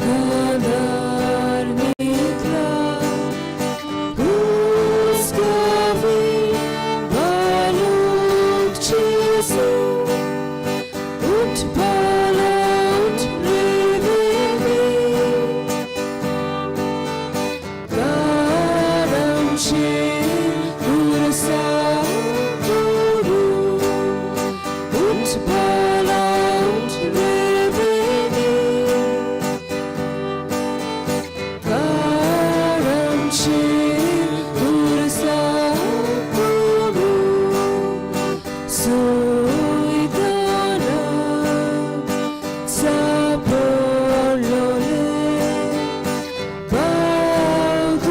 कानार न्हिदला हुस्क्यावी बालूक जेजू उठ बाला उठ रिविवी कारामशे पुरसा गुरु उठ बाला उठ रिविवी कारामशे पुरसा गुरु सुयताना सापडलोले बावदुशे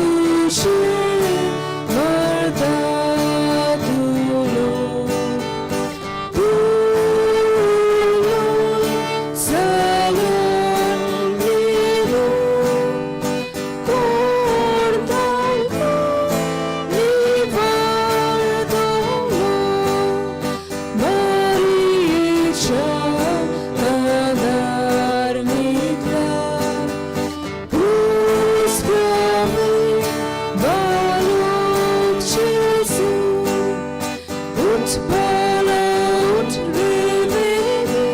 मर्दादुलो तुलो सलोनिलो कोण तांकां निवारतलो मारियेच्या कानार न्हिदला हुस्क्यावी बालूक जेजू उठ बाला उठ रिविवी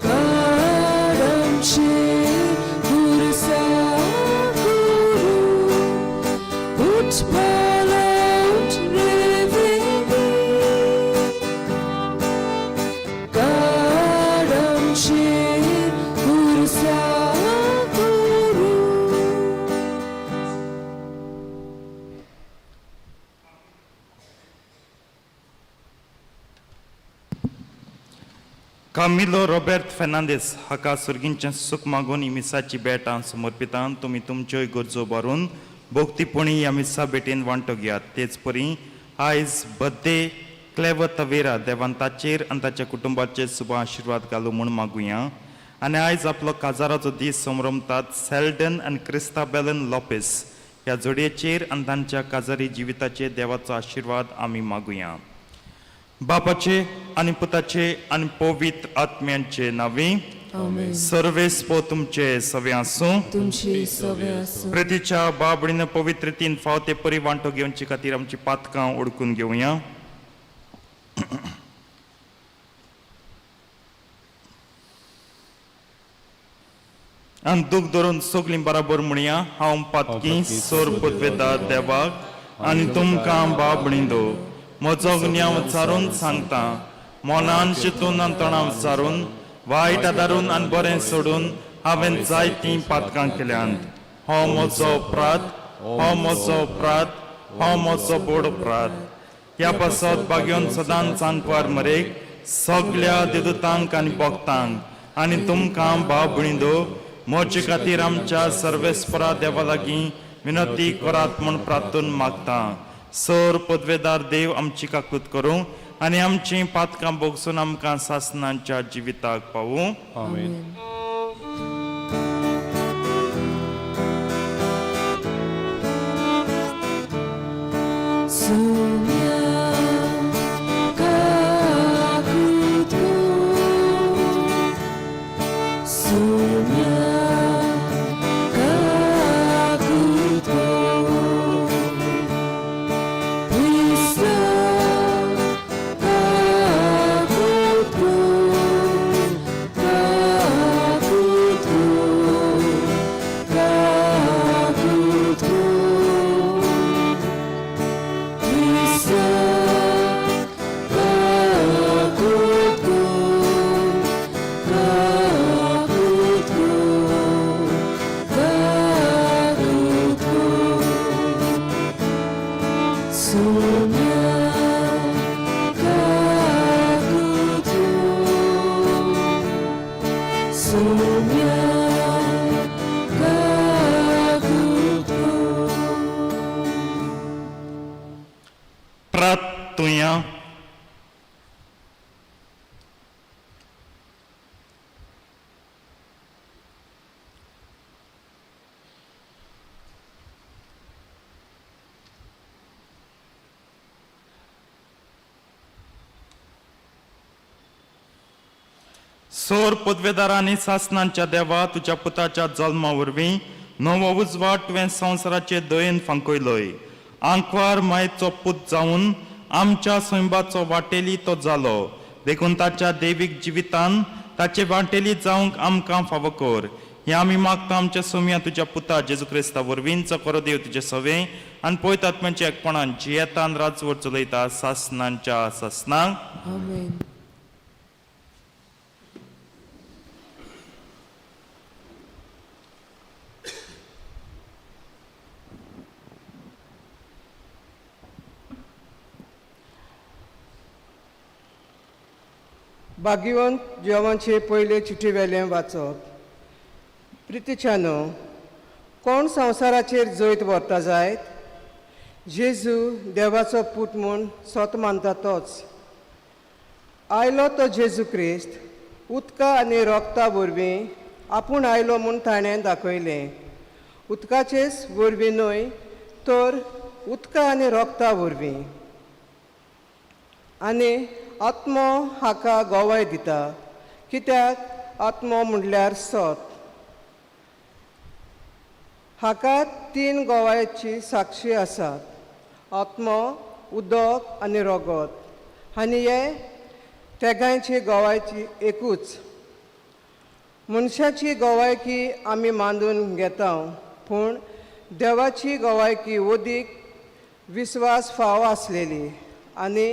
कारामशे पुरसा गुरु उठ बाला उठ रिविवी कारामशे पुरसा गुरु. कामिलो रॉबर्ट फेर्नांदीस हाका सर्गींचें सूख मागून ही मिसाची भेट हांव समर्पितां. तुमी तुमच्योय गरजो भरून भोक्तीपणी ह्या मिसा भेटेन वांटो घेयात. तेच परी आयज बड्डे क्लेवर तवेरा, देवान ताचेर आनी ताच्या कुटुंबाचेर शुभ आशिर्वाद घालूं म्हूण मागुया. आनी आयज आपलो काजाराचो दीस संभ्रमतात सेल्डन आनी क्रिस्ताबेलन लोपेस ह्या जोडयेचेर आनी तांच्या काजारी जिविताचेर देवाचो आशिर्वाद आमी मागुया. बापाचे आनी पुताचे आनी पवित्र आत्म्यांचे नांवी. आमेन. सर्वेस्पो तुमचे सवे आसूं. तुमची सवे आसूं. प्रितीच्या बाबडीन पवित्र तीन फाव ते परी वांटो घेवचे खातीर आमची पातकां ओडकून घेवया. आनी दूख धरून सगलीं बराबर म्हणया, हांव पातकी सोर पुतवेता देवाक आनी तुमकां बाबणींदो म्हजो गुन्यांव विचारून सांगता. मनान चिंतून आनी तोंडां विचारून, वायट आदारून आनी बरें सोडून हांवें जायतीं पातकां केल्यांत. हो म्हजो अपराध, हो म्हजो अपराध, हो म्हजो बोड अपराध. ह्या पासत बागेवन सदांच सांकवार मरेक सगल्या देदूतांक आनी भक्तांक आनी तुमकां बाबणींदो म्हजे खातीर आमच्या सर्वेस्परा देवा लागीं विनंती करात म्हूण प्रार्थून मागता. सर पदवेदार देव आमची काकूत करूं आनी आमचीं पातकां भोगसून आमकां सासनांच्या जिविताक पावूं. आमेन. सुम्या काकूत कर, सुम्या काकूत कर, क्रिस्ता काकूत कर, काकूत सोर पदवेदार आनी सासणांच्या देवा तुज्या पुताच्या जल्मा वरवीं नवो उजवाड तुवें संवसाराचे दयेन फांकयलोय. आंकवार मायेचो पूत जावन आमच्या सैंबाचो वाटेली तो जालो, देखून ताच्या देवीक जिवितान ताचे वाटेली जावंक आमकां फावो कर. हें आमी मागता आमच्या सोम्या तुज्या पुता जेजू क्रिस्ता वरवीं, जो करो देव तुजे सवे आनी पवित्र आत्म्याच्या एकपणान जियेतान राजवट चलयता सासणांच्या सासणांक. आमेन. भाग्यवंत जेवांचे पयले चिटी वेलें वाचप. प्रितीच्यानो, कोण संवसाराचेर जैत व्हरता जायत? जेजू देवाचो पूत म्हूण सोत मानता तोच. आयलो तो जेजू क्रिस्त उदका आनी रोगता वरवीं आपूण आयलो म्हूण ताणें दाखयलें. उदकाचेच वरवीं न्हय तर उदका आनी रोगता वरवीं. आनी आत्मो हाका गवाय दिता, कित्याक आत्मो म्हणल्यार सत. हाका तीन गवायची साक्षी आसात, आत्मो, उदक आनी रोगत, आनी हे तेगांयची गवायची एकूच. मनशाची गवायकी आमी मानून घेता, पूण देवाची गवायकी वदीक विस्वास फाव आसलेली. आनी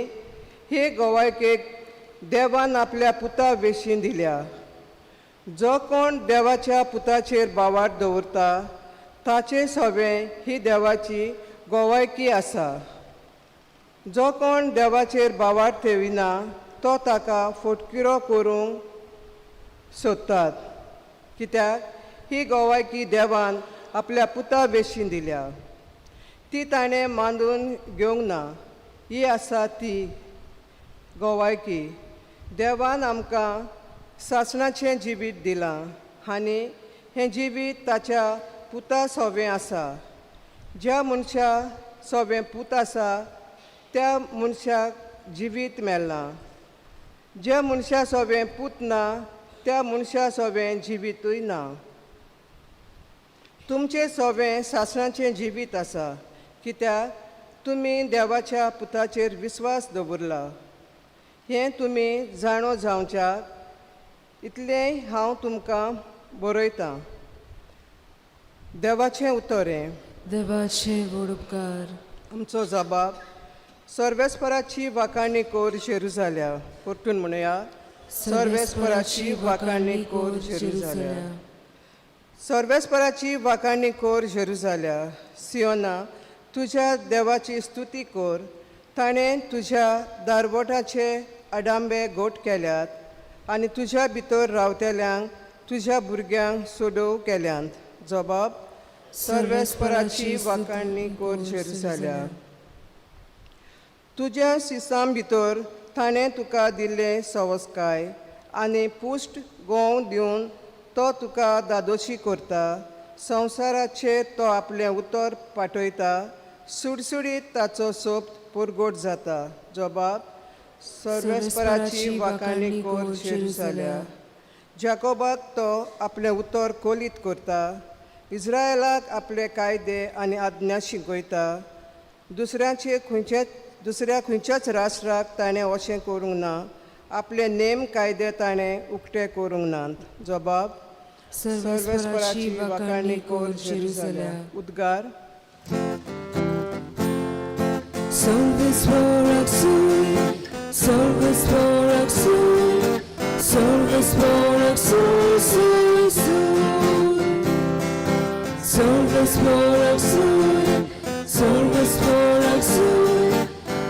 हे गवायकेक देवान आपल्या पुता विशीं दिल्या. जो कोण देवाच्या पुताचेर बावाट दवरता ताचे सवें ही देवाची गवायकी आसा. जो कोण देवाचेर बावाट ठेविना तो ताका फटकिरो करूंक सोदतात, कित्याक ही गवायकी देवान आपल्या पुता विशीं दिल्या, ती ताणें मानून घेवंक ना. ही आसा ती गवायकी, देवान आमकां सासणाचें जिवीत दिलां आनी हें जिवीत ताच्या पुता सोवें आसा. ज्या मनशा सोवें पूत आसा त्या मनशाक जिवीत मेळ्ळां. ज्या मनशा सोवें पूत ना त्या मनशा सोवें जिवीतूय ना. तुमचें सोवें सासणाचें जिवीत आसा, कित्याक तुमी देवाच्या पुताचेर विस्वास दवरला. हें तुमी जाणो जावच्याक इतलें हांव तुमकां बरयतां. देवाचें उतर हें. देवाचे व्हड उपकार. आमचो जबाब सर्वेस्पराची वाखाणी कोर जेरुजाल्या. परतून म्हणया, सर्वेस्पराची वाखाणी कोर जेरुजाल्या. सर्वेस्पराची वाखाणी कोर जेरुजाल्या. सियोना, तुज्या देवाची स्तुती कोर. ताणें तुज्या दारवटाचे आडांबे गोट केल्यात आनी तुज्या भितर रावतल्यांक तुज्या भुरग्यांक सोडोव केल्यांत. जबाब सर्वेस्पराची वाखाणी कोर जेरुजाल्या. तुज्या सिसां भितर ताणें तुका दिल्लें सवस्काय आनी पुश्ट गोंव दिवन तो तुका दादोशी करता. संवसाराचेर तो आपलें उतर पाठयता, सुडसुडीत ताचो सोप पुरगोट जाता. जबाब सर्वेस्पराची वाखाणी कोर जेरुजाल्या. जाकोबाक तो आपलें उतर कोलीत करता, इस्रायलाक आपले कायदे आनी आज्ञा शिकयता. दुसऱ्याचे खंयचेच दुसऱ्या खंयच्याच राष्ट्राक ताणें अशें करूंक ना, आपले नेम कायदे ताणें उक्ते करूंक नात. जबाब सर्वेस्पराची वाखाणी कोर जेरुजाल्या. उद्गार सर्वेस्पराक सूय, सर्वेस्पराक सूय, सर्वेस्पराक सूय, सूय, सूय. सर्वेस्पराक सूय, सर्वेस्पराक सूय,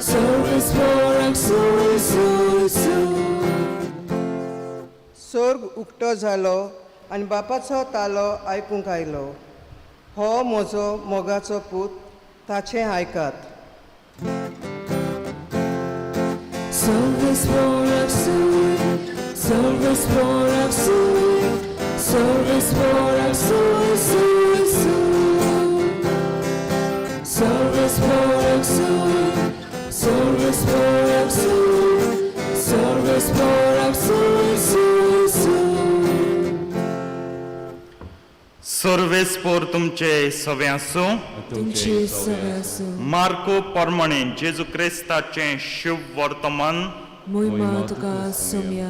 सर्वेस्पराक सूय, सूय, सूय. सर्ग उक्तो जालो आनी बापाचो तालो आयकूंक आयलो. हो म्हजो मोगाचो पूत, ताचें आयकात. सर्वेस्पराक सूय, सर्वेस्पराक सूय, सर्वेस्पराक सूय, सूय, सूय. सर्वेस्पराक सूय, सर्वेस्पराक सूय, सर्वेस्पराक सूय, सूय, सूय. सर्वेस्पोर तुमचे सवे आसूं. तुमचे सवे आसूं. मार्को प्रमाणे जेजू क्रिस्ताचें शुभ वर्तमान. मोहिमा तुका सोम्या.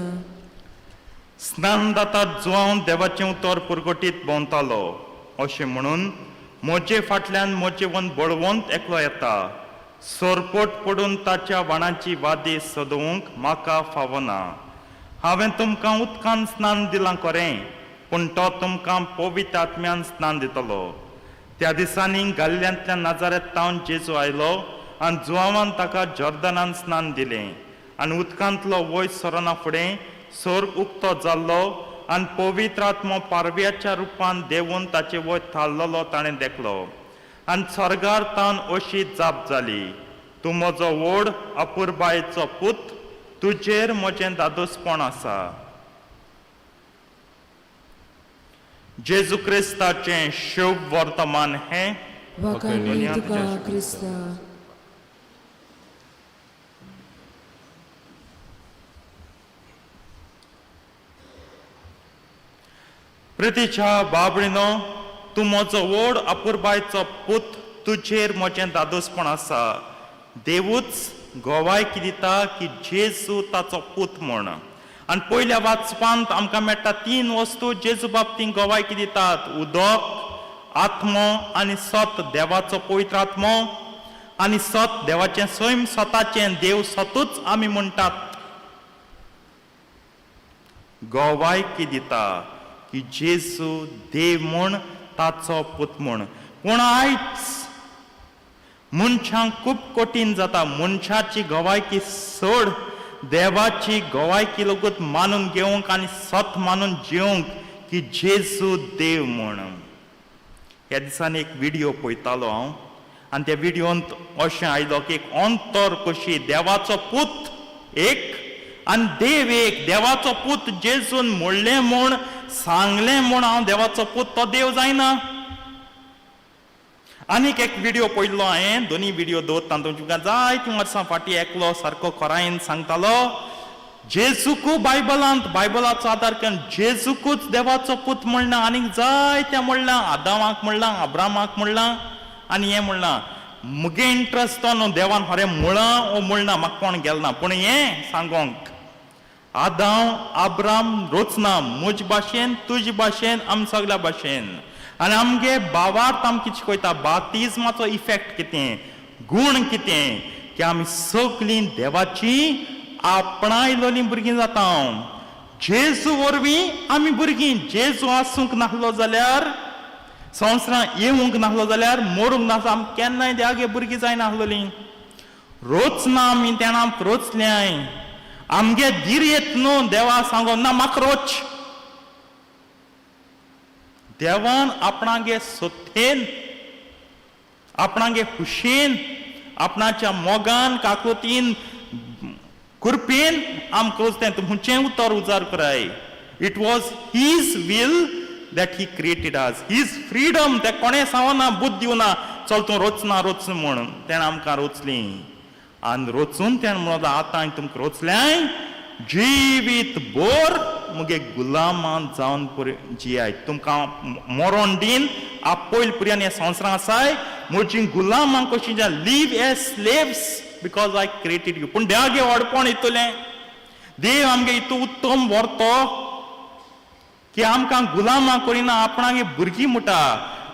स्नानदाता जुआंव देवाचें उतर पुरगटीत भोंवतालो, अशें म्हणून म्हजे फाटल्यान म्हजे वन बळवंत एकलो येता, सरपट पडून ताच्या वाणाची वादी सदोवंक म्हाका फावना. हांवें तुमकां उदकान स्नान दिलां खरें, पूण तो तुमकां पवित्र आत्म्यान स्नान दितलो. त्या दिसांनी गाल्ल्यांतल्या नाजारेत तावन जेजू आयलो आनी जुआंवान ताका जॉर्दनान स्नान दिलें. आनी उदकांतलो वयर सरना फुडें स्वर्ग उक्तो जाल्लो आनी पवित्र आत्मो पारव्याच्या रुपान देंवून ताचे वयर थारलेलो ताणें देखलो. आनी स्वर्गार तावन अशी जाप जाली, तूं म्हजो व्हड अपुरबायेचो पूत, तुजेर म्हजें दादोसपण आसा. जेजू क्रिस्ताचें शुभ वर्तमान हें. वाखाणणी तुका क्रिस्ता. प्रितीच्या बाबणीनो, तूं म्हजो व्हड अपुरबायचो पूत, तुजेर म्हजें दादोसपण आसा. देवूच गोवायकी दिता की जेजू ताचो पूत म्हूण. आनी पयल्या वाचपांत आमकां मेळटा तीन वस्तू जेजू बाबतींत गोवायकी दितात: उदक, आत्मो आनी सत. देवाचो पवित्र आत्मो आनी सत, देवाचें सैम स्वताचें, देव सतूच आमी म्हणटात. गोवायकी दिता की जेजू देव म्हूण, ताचो पूत म्हूण. पूण आयज मनशांक खूब कठीण जाता मनशाची गवायकी सोड, देवाची गवायकी लोकूच मानून घेवंक आनी सत मानून जिवंक की जेजू देव म्हूण. ह्या दिसांनी एक विडियो पळयतालो हांव आनी त्या विडियोंत अशें आयलो की एक अंतर कशी देवाचो पूत एक आनी देव एक. देवाचो पूत जेजून म्हणलें म्हूण, सांगलें म्हूण हांव देवाचो पूत, तो देव जायना. आनीक एक विडियो पळयल्लो हांवें, दोनी विडियो दवरता तुमकां. जायतीं वर्सां फाटीं एकलो सारको खोरायेन सांगतालो जेजूकू बायबलांत, बायबलाचो आदार करून जेजूकूच देवाचो पूत म्हणला, आनीक जायत्या म्हणलां, आदामाक म्हणलां, अब्रामाक म्हणलां आनी हें म्हणलां. मुगे इंट्रस्ट तो न्हू देवान खरें म्हळां ओ म्हणना, म्हाका कोण गेल ना. पूण हें सांगोंक आदांव आब्राम रोचना म्हजे भाशेन, तुजे भाशेन, आम सगल्या भाशेन. आनी आमगे बावार्थ आमकां शिकयता बातिज्माचो इफेक्ट कितें, गूण कितें, की आमी सगलीं देवाचीं आपणायलोलीं भुरगीं जाता. जेजू वरवीं आमी भुरगीं. जेजू आसूंक नासलो जाल्यार, संवसारां येवंक नासलो जाल्यार, मरूंक नासलो, आमी केन्नाय देवागे भुरगीं जायनासलोलीं. रोचना आमी, तेणें आमकां रोचल्याय. आमगे धीर येत न्हू देवा सांगो ना म्हाका रोच. देवान आपणागे सत्तेन, आपणागे खुशेन, आपणाच्या मोगान, काकुतीन, कृपेन आमकां रोचतें. तुमचें उतर उजार कराय. It was his will that he created us, his freedom. तें कोणें सांगना, बुद्द दिवना, चल तूं रोचना रोच म्हूण. तेणें आमकां रोचलीं आनी रोचून तेणें म्हणून आतां तुमकां रोचल्याय, जिवीत भर मुगे गुलामान जावन पुरे जियाय. तुमकां मरोण दीन आपयल पुर्यान हे संवसारां आसाय म्हजी गुलामां कशीं live as slaves because I created you. पूण देवागे व्हडपण इतलें, देव आमगे इतू उत्तम व्हरतो की आमकां गुलामां करिना, आपणागे भुरगीं म्हणटा,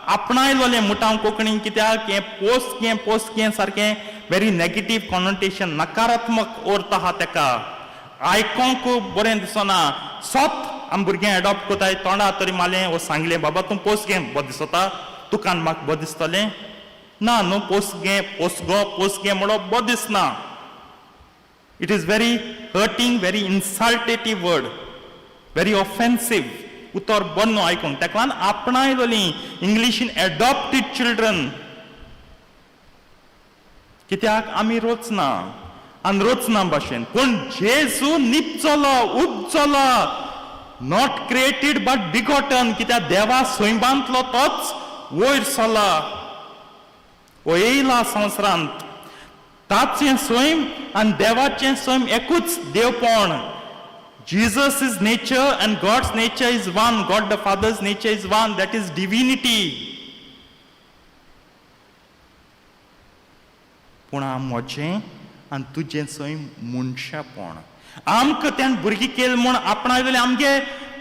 आपणायलोलें म्हणटा हांव कोंकणीन. कित्याक हें पोसकें पोसकें सारकें व्हेरी नेगेटीव कॉनोटेशन, नकारात्मक अर्थ आहा तेका, आयकोंक बरें दिसना. सत आमी भुरग्यांक एडॉप्ट कोताय, तोंडा तरी मालें वो सांगलें, बाबा तूं पोसकें बरें दिसता तुका आनी म्हाका बरें दिसतलें ना न्हू. पोसकें, पोसगो, पोसकें म्हणप बरें दिसना. It is very hurting, very insultative word, very offensive उतर, बरें न्हू आयकूंक. ताका लागून आपणायलोलीं, इंग्लिशीन एडॉप्टेड चिल्ड्रन. कित्याक आमी रोचना आनी रोचना भाशेन. पूण जेजू निपचलो, उपचलो, not created but begotten. कित्याक देवा सैमांतलो तोच वयर सरला, ओ येयला संवसारांत. ताचें सैम आनी देवाचें सैम एकूच, देवपण. Jesus is nature and God's nature is one. God the Father's nature is one, that is divinity. पूण म्हजें आनी तुजें सैम मनशापण. आमकां त्यान भुरगीं केल म्हूण आपणायलें आमगे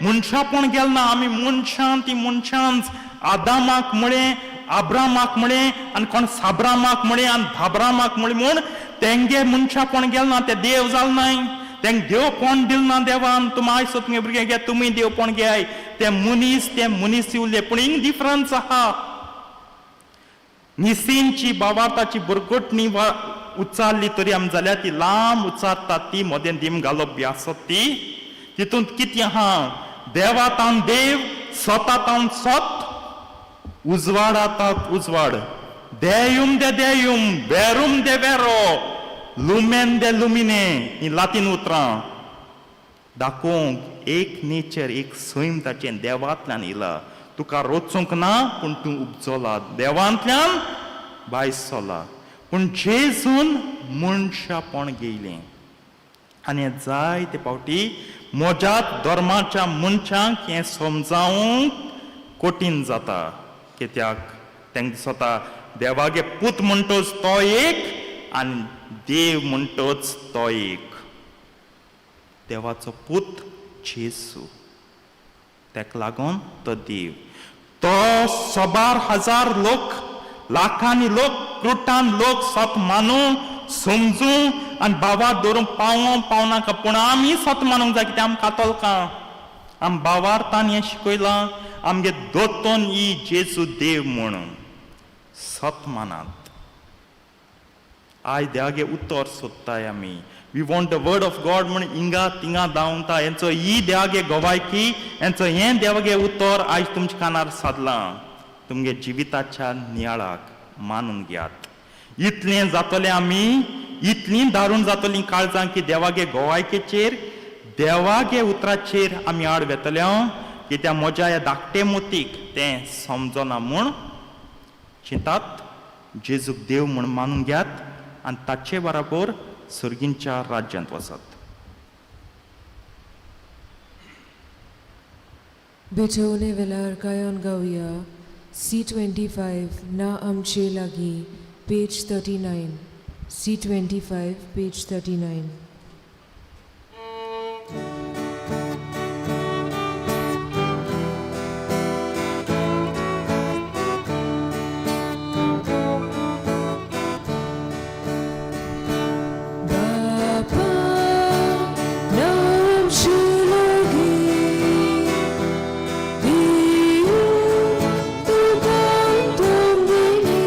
मनशापण गेल ना. आमी मनशां ती मनशांच. आदामाक म्हळें, आब्रामाक म्हळें आनी कोण साब्रामाक म्हळें आनी धाब्रामाक म्हळें म्हूण तेंगे मनशापण गेल ना. ते देव जाल नाय, तेंक देवपण दिल ना देवान. तुमी आयज तुमगे भुरगे घे, तुमी देवपण घेयाय. ते मनीस ते मनीस उरले, पूण हिंग डिफरन्स आहा. निसींची बावार्थाची बुरगुटणी वा उच्चारली तरी आमी जाल्यार ती लांब उच्चारतात, ती मदें दीम घालप बी आसत ती तितूंत कितें आहा? देवा तावन देव, सोता तावन सोत, उजवाडा तात उजवाड, देयुम दे देयुम, वेरूम दे वेरो, लुमेन दे लुमिने, ही लातीन उतरां दाखोवंक एक नेचर, एक सैम ताचें देवांतल्यान येयला. तुका रोचूंक ना पूण तूं उपजला देवांतल्यान भायस सोला. पूण जेजून मनशापण घेयलें आनी जायते फावटी म्हज्या धर्माच्या मनशांक हें समजावंक कठीण जाता. कित्याक तांकां दिसता देवागे पूत म्हणटच तो एक आनी देव म्हणटच तो एक. देवाचो पूत जेजू, ताका लागून तो देव. तो सबार हजार लोक, लाखांनी लोक, क्रुटान लोक सत मानूं, समजूं आनी बावार दवरूंक पावों पावनाका, पूण आमी सत मानूंक जाय. कित्याक आम कातोलकां, आम बावार्थान हें शिकयलां, आमगे दोतोन ही जेजू देव म्हणून सत मानात. आयज देवागे उतर सोदताय आमी. We want the word of God म्हूण हिंगा तिंगा धांवता. हेंचो ही देवागे गोवायकी, हेंचो हें देवागे उतर आयज तुमच्या कानार सादलां. तुमगे जिविताच्या नियाळाक मानून घेयात. इतलें जातलें आमी, इतलीं दारूण जातलीं काळजां की देवागे गोवायकेचेर, देवागे उतराचेर आमी आड वेतले. कित्याक म्हज्या ह्या धाकटे मोतीक तें समजना म्हूण चिंतात. जेजूक देव म्हूण मानून घेयात आनी ताचे बराबर सर्गींच्या राज्यांत वचत. भेटवणे वेळार गायन गावया C25 ना आमचे लागीं, पेज 39. C25, page 39. बापा ना आमचे लागीं, देव तुका तोंडिनी,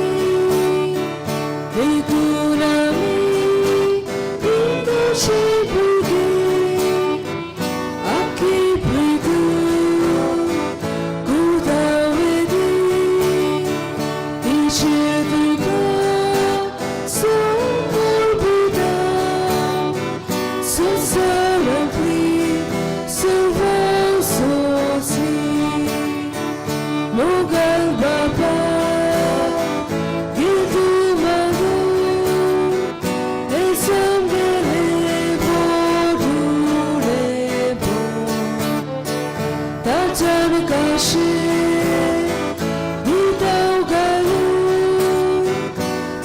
देखून आमी तुजे भुरगे, आखी भुरगो कुदावेदी, तिचे तुका समर्पिता, संवसारांतली सर्वस्वची. मोगल बाबा गिरतू मागो, हे समगेले बोडुडे बो, ताच्यान काशे दिताव घालू,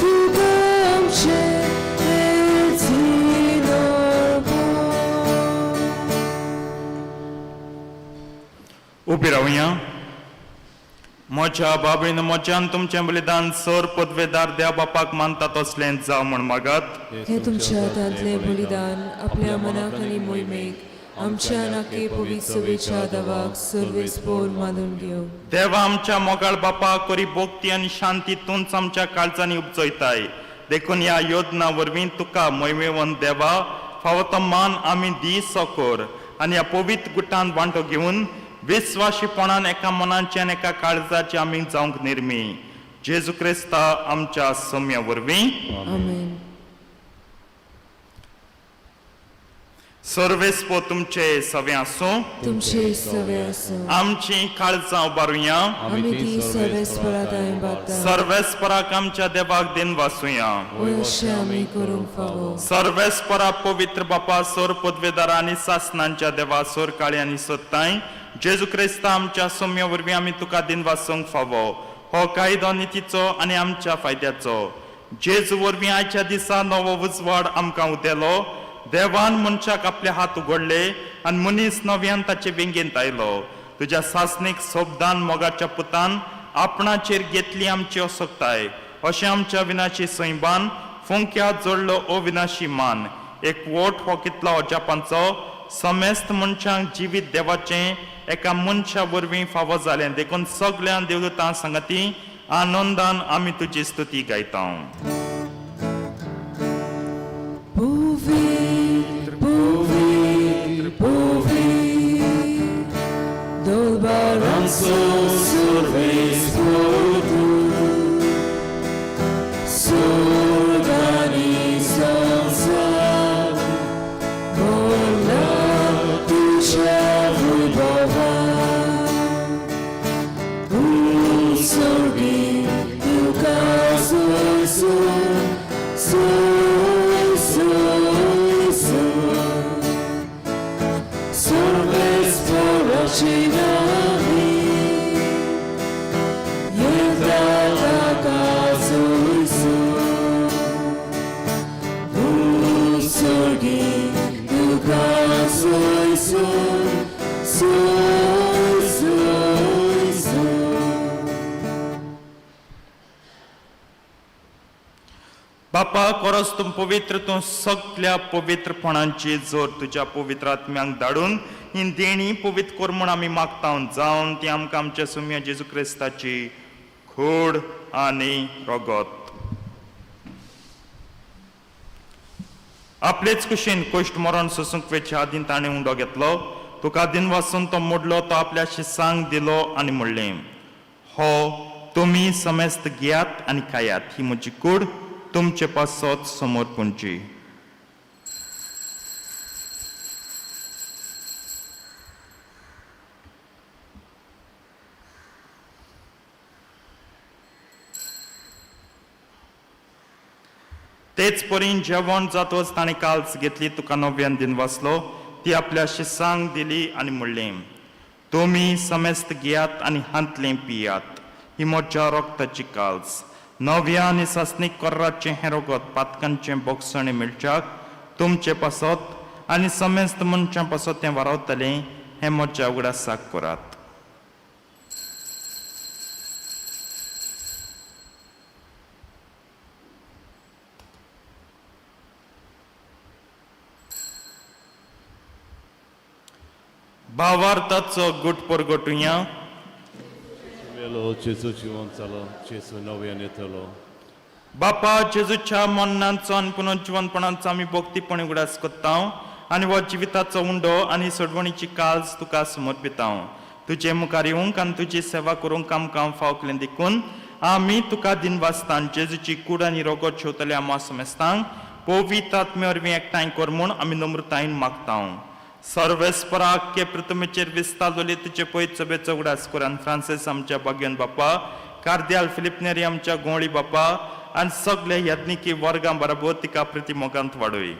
तुका आमचें जिनोरपण. उबी रावया. म्हज्या बाबळीन म्हज्यान तुमचें बलिदान सर पदवेदार देव बापाक मानता तसलें जावं म्हूण मागात. हे तुमच्या हातांतलें बलिदान आपल्या मनाक आनी मोहिमेक आमच्या नाके पवित्र सभेच्या दवाक सर्वेस्पोर मानून घेवं. देवा आमच्या मोगाळ बापा, कोरी भक्ती आनी शांती तूंच आमच्या काळजांनी उपजयताय. देखून ह्या योजना वरवीं तुका मोहिमेवंत देवा फावो तो मान आमी दी सकोर आनी ह्या पवित्र गुटान वांटो घेवन विस्वाशीपणान एका मनाचे आनी एका काळजाचे आमी जावंक निर्मी, जेजू क्रिस्ता आमच्या सम्या वरवीं. आमेन. सर्वेस्पो तुमचे सवे आसूं. तुमचे सवे आसूं. आमची काळजां उबारुया. आमी ती सर्वेस्परा तांय बाता. सर्वेस्पराक आमच्या देवाक दिन वासुया. वय अशें आमी करूंक फावो. सर्वेस्परा पवित्र बापा, सोर पदवेदारा आनी सासनांच्या देवा, सोर काळी आनी सोत्ताय जेजू क्रिस्ता आमच्या सोम्या वरवीं आमी तुका दिन वासूंक फावो. हो कायदो नितीचो आनी आमच्या फायद्याचो. जेजू वरवीं आयच्या दिसा नवो उजवाड आमकां उदेलो. देवान मनशाक आपले हात उगडले आनी मनीस नव्यान ताचे वेंगेंत आयलो. तुज्या सासणीक सोबदान मोगाच्या पुतान आपणाचेर घेतली आमची असक्ताय. अशें आमच्या विनाशी सैबान फुंक्या जोडलो अविनाशी मान. एक वोट हो कितलो अजापांचो. समेस्त मनशांक जिवीत देवाचें एका मनशा वरवीं फावो जालें. देखून सगळ्यां देवदूतां सांगाती आनंदान आमी तुजी स्तुती गायता. पवित्र, पवित्र, पवित्र, dolbaranzo survespotu, surgani sansar, bola tuja vibhava, usurgi tuka su su su su. Sorves porachinami, yedalaka suisu, usurgi duka suisu, su su su. बापा, कोरस तूं पवित्र, तूं सगल्या पवित्रपणांची जोर तुज्या पवित्र आत्म्यांक धाडून ही देणी पवित्र कर म्हूण आमी मागता. जावन ती आमकां आमच्या सुम्या जेजू क्रिस्ताची खोड आनी रगत. आपलेच कुशीन कश्ट मरण सोसूंक वेच्या आदीं ताणें उंडो घेतलो. तुका दिन वासून तो मोडलो. तो आपल्या शिसांक दिलो आनी म्हणलें, हो तुमी समेस्त घेयात आनी खायात. ही म्हजी कूड तुमचे पासत समर्पणची. तेच परीन जेवण जातच ताणें काल्स घेतली. तुका नव्यान दिन वाचलो. ती आपल्या शिसांक दिली आनी म्हणलें, तुमी समेस्त घेयात आनी हांतलें पियात. ही म्हज्या रक्ताची काल्स. नव्या आनी सासणीक कोर्राचें हें रगत पातकांचें बोगसणें मेळच्याक तुमचे पासत आनी समेस्त मनशां पासत तें वारावतलें. हें म्हज्या उगडासाक करात. भावार्थाचो गुट परगटुया. मेलो जेजू जिवन जालो, जेजू नव्यान येतलो. बापा, जेजूच्या मरणाचो आनी पुनर्जिवनपणाचो आमी भक्तीपणी उगडास करता आनी हो जिविताचो उंडो आनी सोडवणीची काल्स तुका समर्पिता. तुजे मुखार येवंक आनी तुजी सेवा करूंक आमकां फावो केलें देखून आमी तुका दिनवासता. जेजूची कूड आनी रोगत शेवतल्या आमा समेस्तांक पवित्र आत्मे वरवीं एकठांय कर म्हूण आमी नम्रतायेन मागता. सर्वेस्परा आख्खे पृथ्वीचेर विस्तारलेली तुजे पयत सभेचो उगडास कर आनी फ्रांसीस आमच्या भाग्यन बापा, कार्दियाल फिलिप नेरी आमच्या गोंवळी बापा आनी सगळे याज्ञिकी वर्गां बरोबर तिका प्रिती मोगांत वाडय.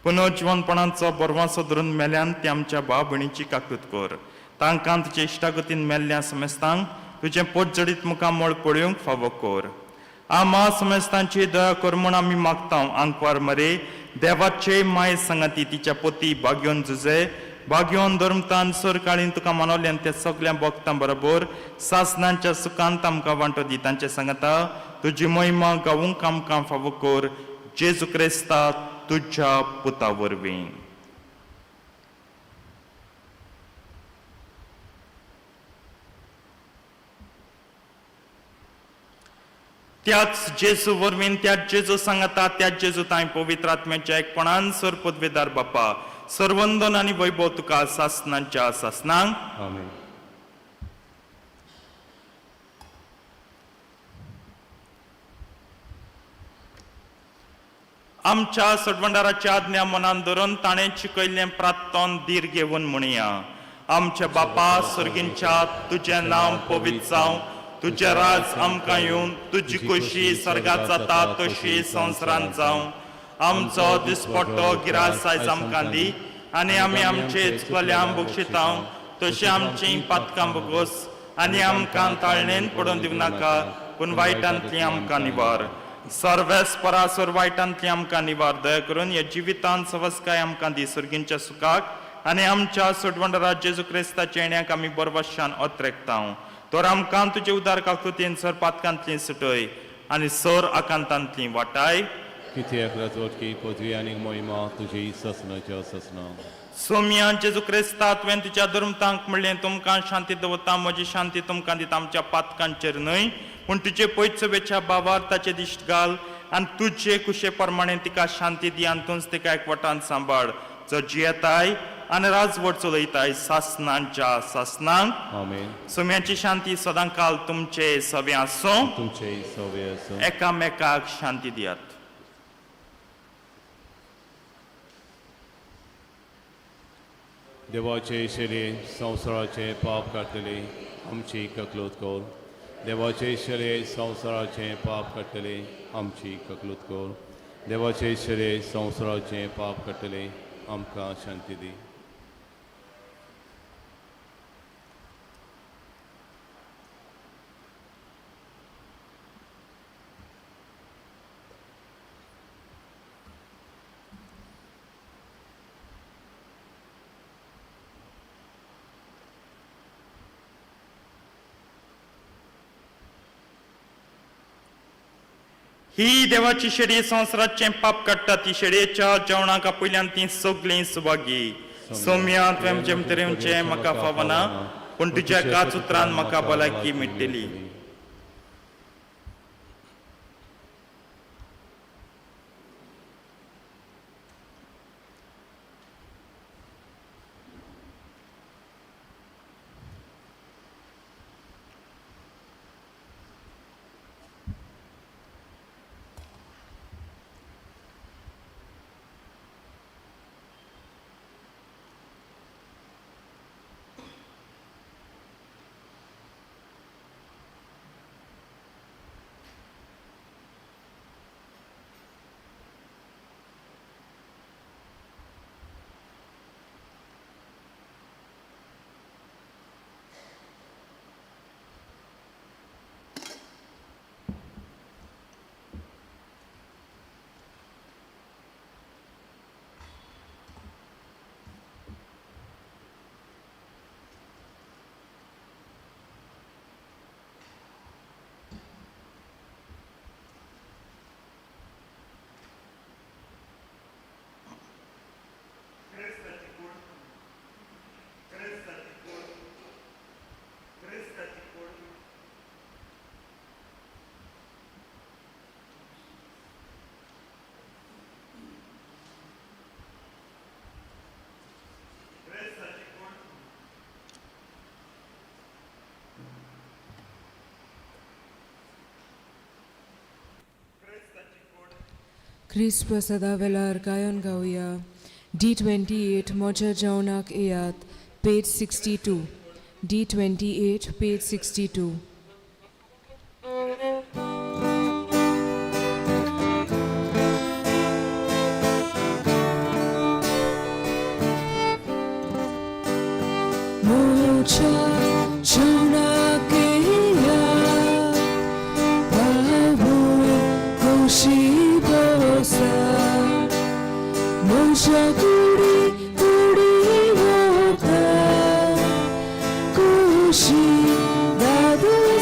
पुनर्जिवनपणाचो बरवासो धरून मेल्यान ती आमच्या भाव भयणीची काकूत कर. तांकां तुजे इश्टागतीन मेल्ल्या समेस्तांक तुजें पोटजडीत मुखामळ पळोवंक फावो कर. आमा समेस्तांची दया कर म्हूण आमी मागता. आंकवार मरे देवाचे माय सांगाती तिच्या पोती भाग्योन जुजे भाग्योन धर्मतान सरकाळीन तुका मानवल्यान त्या सगळ्या भक्तां बरोबर सासनांच्या सुखांत आमकां वांटो दी. तांचे सांगता तुजी महिमा गावूंक आमकां फावो कर. जेजू क्रिस्ता तुज्या पुता वरवीं. त्याच जेजू वरवीं, त्याच जेजू सांगता, त्याच जेजू तांय पवित्र आत्म्याच्या एकपणान सर पदवेदार बापा, सर्वंदन आनी वैभव तुका सासनांच्या सासनांक. आमेन. आमच्या सोडवंडाराची आज्ञा मनान धरून ताणें शिकयल्लें प्रार्थन धीर घेवन म्हणया. आमच्या बापा सर्गींच्या, तुजें नांव पवित्र जावं, तुजें राज आमकां येवन, तुजी खोशी स्वर्गात जाता तशी संवसारांत जावं. आमचो दिसपट्टो गिरास आयज आमकां दी आनी आमी आमचे चुकल्यां बक्षितां तशी आमची पातकां बोगोस आनी आमकां ताळणेन पडून दिवं नाका, पूण वायटांतली आमकां निवार. सर्वेस परासर वायटांतली आमकां निवार. दया करून ह्या जिवितांत सवस्काय आमकां दी सर्गींच्या सुखाक आनी आमच्या सोडवंडरा जेजू क्रिस्ताच्या येण्याक आमी बरवशान अत्रेकता. तर आमकां तुजे उदार काकृतीन सर पातकांतली सुटय आनी सर आकांतांतली वाटाय. कित्याक राजवटकी पदवी आनी मोहिमा तुजी ससनाच्या ससना. सोम्या जेजू क्रिस्ता, तुवें तुज्या धर्मतांक म्हणलें, तुमकां शांती दवरता, म्हजी शांती तुमकां दिता. आमच्या पातकांचेर न्हय पूण तुजे पयचवेच्या बाबार ताचे दिश्ट घाल आनी तुजे कुशे प्रमाणे तिका शांती दी आनी तूंच तिका एकवटान सांबाळ, जो जियेताय आनी राजवट चलयताय सासनांच्या सासनांक. आमेन. सोम्याची शांती सदां काल तुमचे सवे आसूं. तुमचे सवे आसूं. एकामेकाक शांती दियात. देवाचे शरीर संवसाराचे पाप काडटले आमची ककलूत कर. देवाचे शरीर संवसाराचे पाप काडटले आमची ककलूत कर. देवाचे शरीर संवसाराचे पाप काडटले आमकां शांती दी. ही देवाची शेडी संवसाराचें पाप काडटा. ती शेडयेच्या जेवणाक आपयल्यान ती सगळीं सुभागी. सोम्या, तुवें जेम तरेचें म्हाका फावना, पूण तुज्या एकाच उतरान म्हाका भलायकी मेळटली. क्रिस्त प्रसादा वेळार गायन गावया. D28 म्हज्या जेवणाक येयात, पेज 62. D28 page 62. म्हज्या जेवणाक येयात, बाबूय खोशी बसा, म्हज्या कुडी कुडी वता, खोशी दादोशी.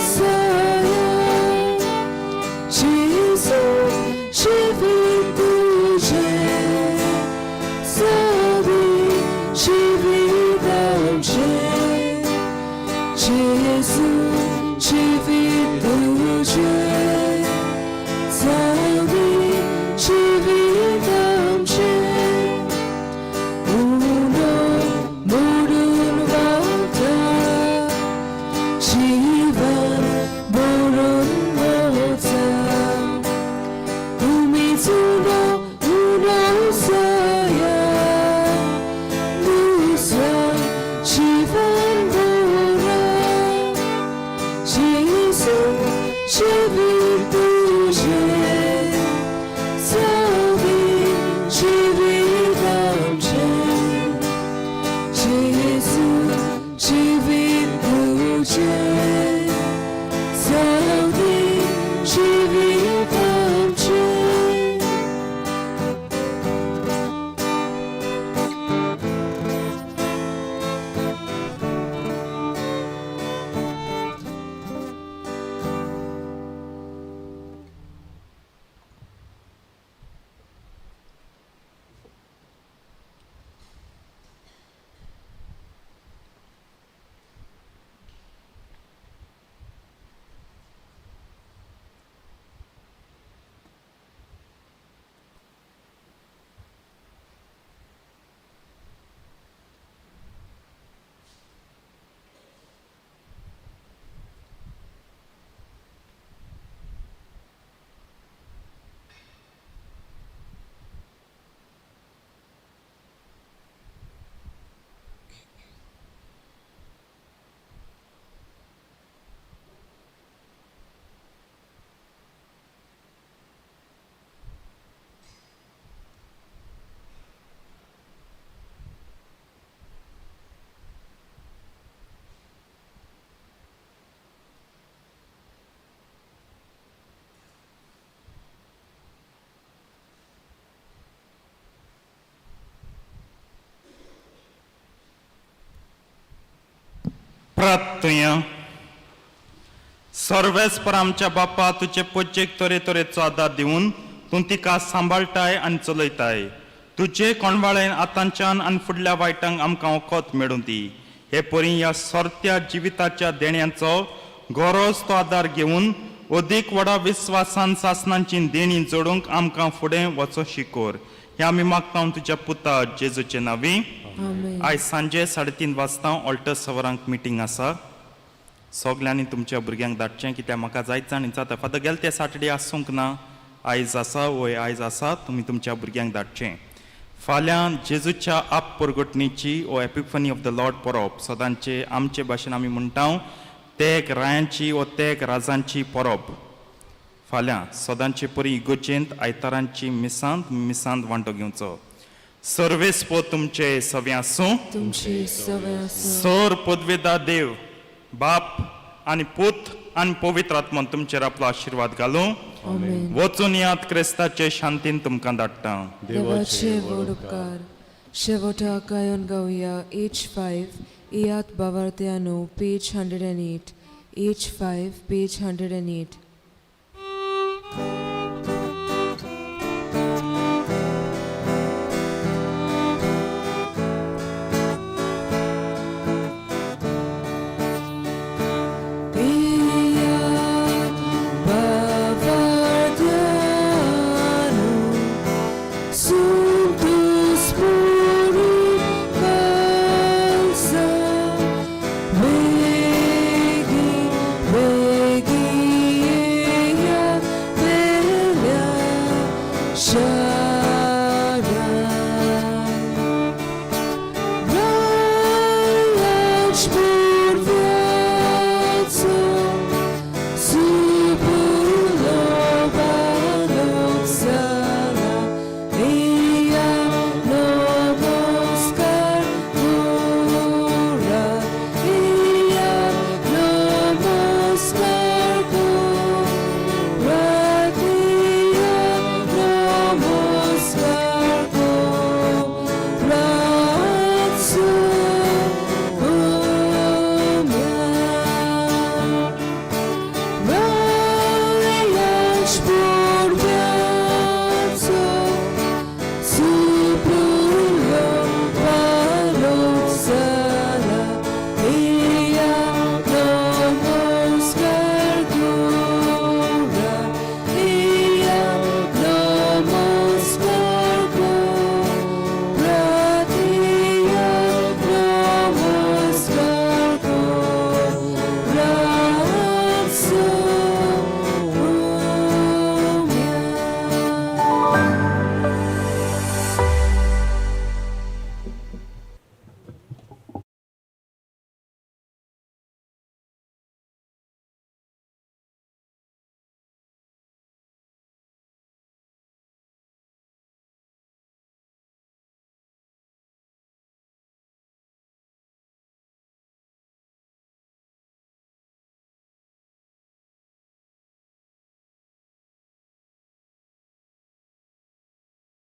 प्रार्थुया. सर्वेस्पर आमच्या बापा, तुजे पोज्जेक तरेतरेचो आदार दिवन तूं तिका सांबाळटाय आनी चलयताय. तुजे कोणवाळेन आतांच्यान आनी फुडल्या वायटांक आमकां वखद मेळूं दी. हे परी ह्या सोरत्या जिविताच्या देण्यांचो गरज तो आदार घेवन अदीक व्हडा विस्वासान सासणांची देणी जोडूंक आमकां फुडें वचो शिकोर. हें आमी मागता तुज्या पुता जेजूचे नांवी. आमेन. आयज सांजे 3:30 वाजता ऑल्टर सवरांक मिटींग आसा. सगल्यांनी तुमच्या भुरग्यांक धाडचें, कित्याक म्हाका जायत जाण जाता. फादर गेले ते सॅटर्डे आसूंक ना, आयज आसा. वय, आयज आसा. तुमी तुमच्या भुरग्यांक धाडचें. फाल्यां जेजूच्या आप परगटणीची ओ एपिफनी ऑफ the Lord परब. सदांचे आमचे भाशेन आमी म्हणटा, तेग रायांची ओ तेग राजांची परब. फाल्यां सदांचे परी इगोजेंत आयतारांची मिसांत मिसांत वांटो घेवचो. सर्वेस्पो तुमचे सवे आसूं. तुमची सवय आसूं. सर पदवेदा देव बाप आनी पूत आनी पवित्र आत्मन तुमचेर आपलो आशिर्वाद घालूं. आमेन. वचून यात, क्रिस्ताचे शांतीन तुमकां धाडटा. देवाचे व्हड उपकार. शेवटाक गायन गावया H 5, इयात बावार्त्यानो, page 108, H 5, page 108.